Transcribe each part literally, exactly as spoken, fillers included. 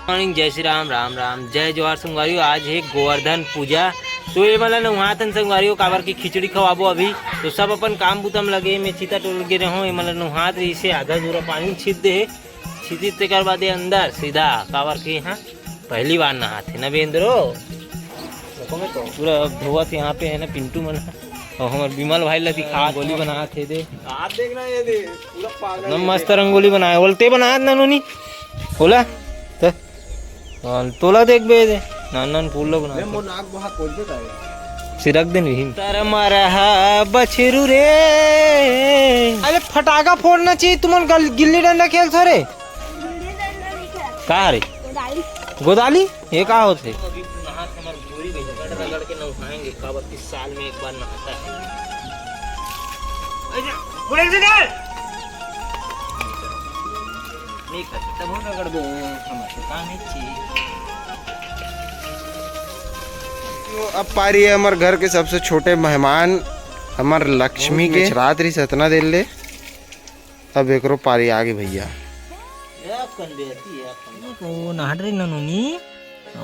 Morning, जय श्री राम, राम राम, जय जोहार संगवारी हो। आज हे गोवर्धन पूजा, तो ये मन ला नहात हन संगवारी हो, काबर की खिचड़ी खवाबो अभी। तो सब अपन काम बुता म लगे, मैं चिता टोल गे रहूं, ये मन ला नहात रहिसे, आधा दूरा पानी छीत दे हे, छीतिस तेकर बाद ये अंदर सीधा, काबर की हाँ पहली बार नहात हे ना बेंद्रो। पूरा अब धोवत यहाँ पे है ना पिंटू मन, और हमर विमल भाई ला दिखा गोली बनात हे दे। आप देखना ये दे, पूरा पागल एकदम है। मस्त रंगोली बनाए। ओला ते बनात ना नोनी? ओला? त? हाँ, तोला देख बे दे। नान नान फूल ला बनात हे। मोर नाक बहुत खोल देता है। सिरक दे नहीं। तर मरहा बछरू रे। अरे फटाका फोड़ना चाहिए, तुमन गल-, गिल्ली डंडा खेलथो रे। का रे? गोदाली। गोदाली? ये का होथे? अभी नहात हमर भूरी गई, रगड़ रगड़ के नहाएंगे, काबर की साल में एक बार नहाता है। अरे, उड़े से निकल। नहीं खाते, तब हम रगड़ दो, हमारे तो काम ही चाहिए। तो अब पारी है हमर घर के सबसे छोटे मेहमान, हमर लक्ष्मी के। रात रही सतना दिल ले, अब एकरो पारी आगे भैया। ओ नहाट रे ननोनी।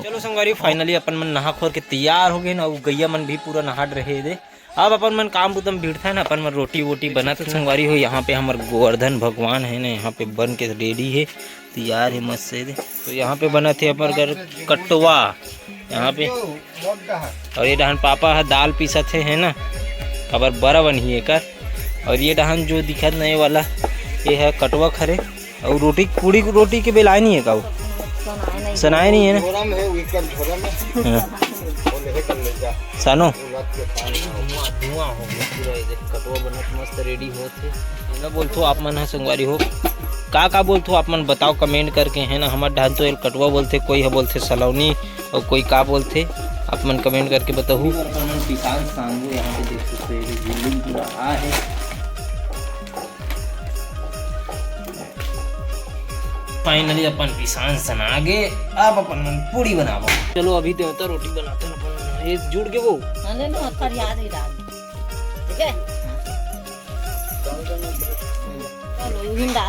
चलो संगवारी, finally अपन मन नहा खोर के तैयार हो गए ना, अउ गैया मन भी पूरा नहाट रहे दे। अब अपन मन काम बुतम भिड़ता है ना, अपन मन रोटी वोटी बनत हे संगवारी हो। यहाँ पे हमर गोवर्धन भगवान है ना, यहाँ पे बन के ready है, तैयार है मस्त से दे। तो यहाँ पे बनत हे अपन घर कटवा, यहाँ पे। और ये डहन पापा ह दाल पीसत हे, है ना, काबर बरा बनही एकर। और ये डहन जो दिखत नए वाला, ये है कटवा खरे। और रोटी, पूड़ी, रोटी के बेलाए नहीं है का वो? सनाए नहीं है ना? झोरा में है, वीकर झोरा में। हाँ। वो ले कर ले जा। सानो। धुआं, धुआं हो गया पूरा, ये देख, कटवा बनत मस्त ready होत हे। एला बोलथो आप मन ह संगवारी हो, का का बोलथो आप मन बताओ comment करके, है ना। हमर डहन तो एल कटवा बोलथे, कोई ह बोलथे सलौनी, और कोई का बोलथे, आप मन comment करके बताहू। और अपन मन पिसान सांगो, यहाँ पे देख सकते हो, ये building पूरा आ है। Finally अपन पिसान सना गे, अब अपन मन पूड़ी बनाबो। चलो अभी देवता रोटी बनाते हैं अपन, ये जुड़ के वो। हाँ, ले लो, अब कर याद ही डाल। ठीक है? चलो, यूं हिंदा।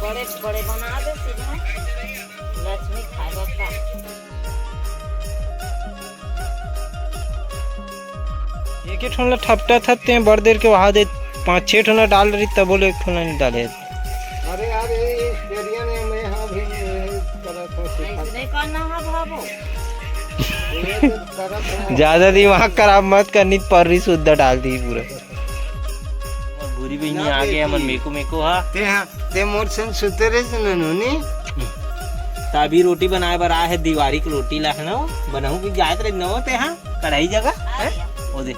बड़े बड़े बना दे सीधा। लक्ष्मी खाए बप्पा। एक एक ठन ला ठपटा था ते बड़ देर के वहा दे, पाँच छह ठन ला डाल रही तबो ले एक ठन ला नहीं डाले। अरे यार, ये area में मैं हाँ भी करत हूँ, सिखा। ऐसे नहीं करना है बाबू। ये तो करत हूँ। ज्यादा दिमाग खराब मत करनी, पर्री सुद्धा डाल दी पूरा। भूरी बहिनी ना आ गए, बेटी। हमन मेको मेको हा। ते हाँ, ते मोर संग सुते रहे से ननोनी। त अभी रोटी बनाए बर आए हे, दीवारी के रोटी ला है ना, बनाऊ भी जात रहे न ते हाँ, कढ़ाई जगह, हैं? ओ दे,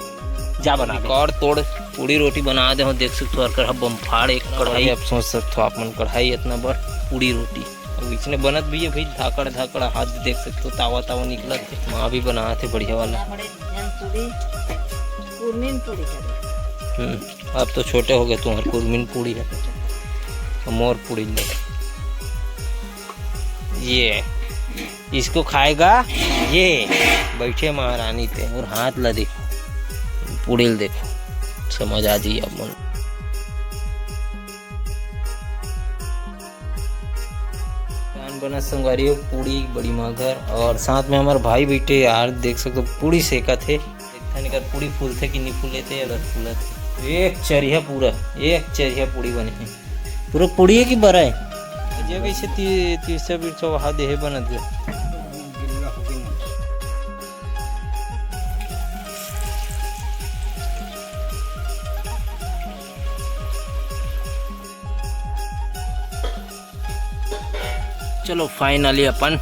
जा बना दे। रिकॉर्ड तोड़, पूड़ी रोटी बना दे हो, देख सकते हो, हर कर बम फाड़ एक कढ़ाई। अब सोच सकते हो आप मन, कढ़ाई इतना बड़, पूड़ी रोटी। अब इसने बनत भी है भाई, धाकड़ धाकड़ हाथ देख सकते हो, तावा तावा निकलत है। माँ भी बनात हे बढ़िया वाला। बड़े जन पूरी, कुरमीन पूरी करे। हम्म, अब तो छोटे हो गए तुम्हारे, कुरमीन पूरी है, तो मोर पूरी ले। ये, इसको खाएगा ये। बैठे महारानी पे और हाथ ला देखो, पूरी ल देखो, समझ आ जाइए आप मन। कान बना संगवारी हो, पूड़ी बड़ी माघर और साथ में हमारे भाई बैठे यार, देख सकते हो पूड़ी सेकत हे। देखथन एकर पूड़ी फूलथे कि नहीं फूले थे, अगर फूलत हे। एक चरिया पूरा, एक चरिया पूड़ी बने हे। पूरा पूड़ी है कि बरा है? अजय कैसे ती-, तीरछा बीरछा वहा देहे बनत हे। चलो finally अपन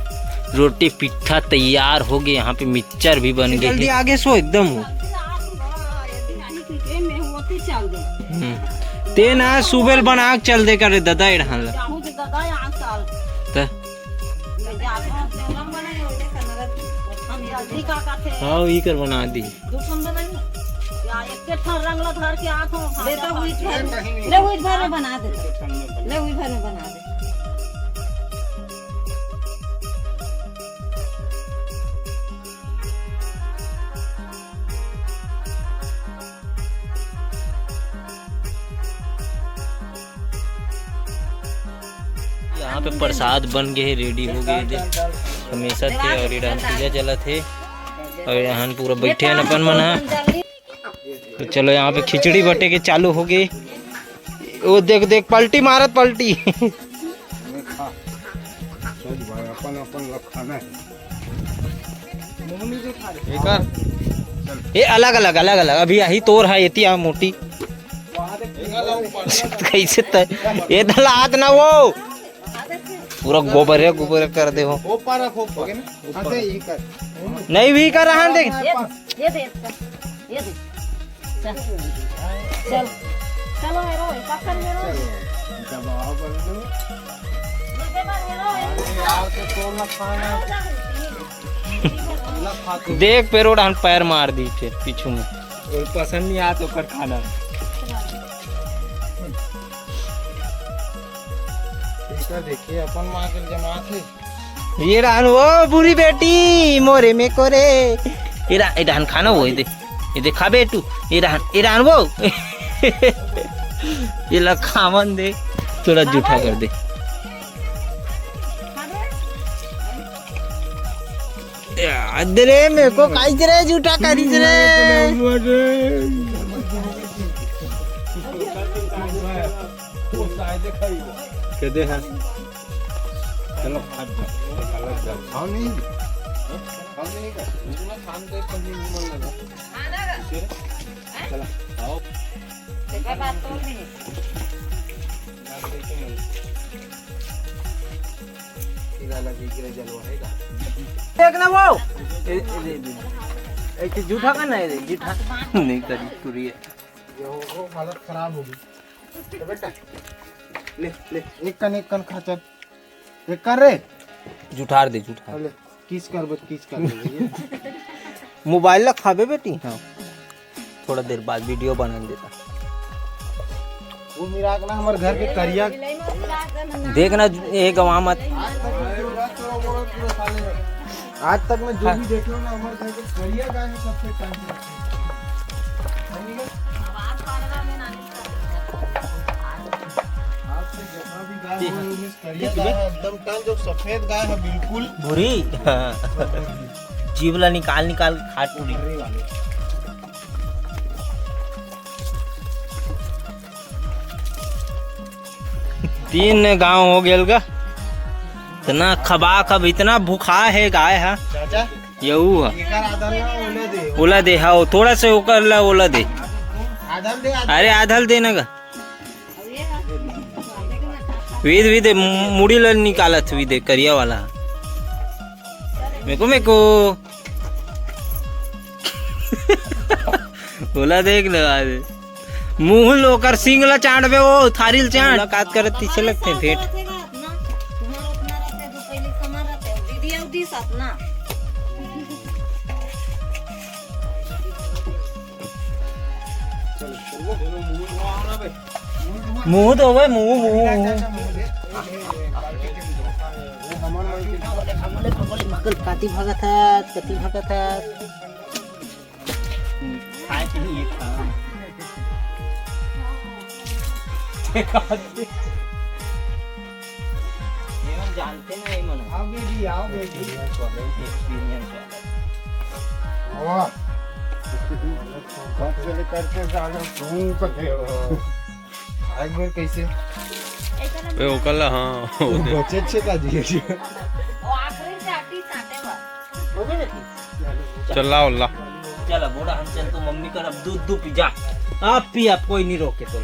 रोटी पिट्ठा तैयार हो गए, यहाँ पे मिक्सचर भी बन गए जल्दी हे। आगे सो एकदम हो। हम्म। ते ना सुबह बना के चल दे करे दादा एड़हन ला। त? हाँ, ई कर बना दी। दू ठन बनाई ना। या एके ठन रंग ला धर के आत हो, ले तो उही भर में, ले उही भर में बना दे। ले उही भर में बना दे। तो प्रसाद बन गए, रेडी हो गए दे, हमेशा थे। और इधर पूजा चलत हे और यहाँ पूरा बैठे हैं अपन मन ह। तो चलो, यहाँ पे खिचड़ी बटे के चालू हो गई। वो देख देख, पलटी मारत, पलटी। अपन अपन खाना है। ये अलग अलग, अलग अलग। अभी यही तोर है, एती आ मोटी। कैसे त-, ये दला हाथ ना वो। पूरा गोबर है, गोबर कर दे हो। ऊपर रखो, ऊपर। हाँ, तो यही कर। नहीं भी कर रहा, देख। ये दे, ये दे इसका, ये दे। चल। चल। चलो, हेरो, पकड़ हेरो। दबाओ, बंधु। ये दे, हेरो, अरे यार, तो तोड़ ना खाना। ना खा तू। देख, पेरोड हन पैर मार दी फिर पीछू में। और पसंद नहीं आया तो कर खाना। देखा, देखिए, अपन माँ के जमात है। ये रहन वो बूढ़ी बेटी, मोरे में को रे। ये रह-, ये रहन खाना वो, ये दे, ये दे खा बेटू, ये रहन, ये रहन वो। ये ला खावन दे, थोड़ा जूठा कर दे। याद रे, मेरे को काई रे, जूठा करी रे। के दे है। चलो, खाओ नहीं। खाओ नहीं कर। इतना खान दे, कहीं नहीं मन लगा। चला, आओ। देखा बात तो नहीं। देख ना वो। ए, ए, ए, ए, जूठा का नहीं रे, जूठा। नहीं करी, पूरी है। ये हो, हो, हालत खराब होगी। तो बेटा, ले, ले, एक कन, एक कन खा, चल। एक कर रे। जुठार दे, जुठार। अरे, किस कर बे, किस कर बे, भैया। मोबाइल ला खाबे बेटी। हाँ। थोड़ा देर बाद वीडियो बनन देता। वो मिराग ना हमारे घर के करिया। देख ना, ये गवा मत। आज तक मैं जो भी देख रहा हूँ ना, हमारे घर के करिया गाय है सबसे टाइम। आज तक जितना भी गाय है, उनमें करिया गाय है, एकदम टन जो सफेद गाय है, बिल्कुल। भूरी। हाँ। जीभ ला निकाल निकाल खा टूरी। तीन गांव हो गेल गा। इतना खबा खब, इतना भुखा है गाय हा। चाचा, यहू हा। एकर आधा ना ओला दे। ओला दे, हाँ, थोड़ा से ओकर ला ओला दे। आधा दे, आधा। अरे, आधा ल दे ना गा। विद, विद, मुड़ी ल निकालत, विद, करिया वाला। मेको, मेको। ओला देख ले, आज। मुंह ल ओकर, सींग ला चाटबे, ओ थारी ल चाट। मुलाकात करत तिसे लगथे भेंट। दीदी अउ दी साथ ना। मुंह धोवे, मुंह, मुंह, मुंह। कति भगत हस, कति भगत हस। खाए के नहीं, ये खा। ये मन जानते ना, ये मन। आओ बेटी, आओ बेटी। Experience वाले, experience वाले। वाह। कब से लेकर के साले घूम के हो। आज बोल कैसे? ए, ओकर ला, हाँ, वो दे। बचे अच्छे का जी। चल, लाओ, ला। चल, अब ओड़ा हम चल, तू मम्मी कर अब दूध, दूध पी जा। आप पी, आप कोई नहीं रोके तोला।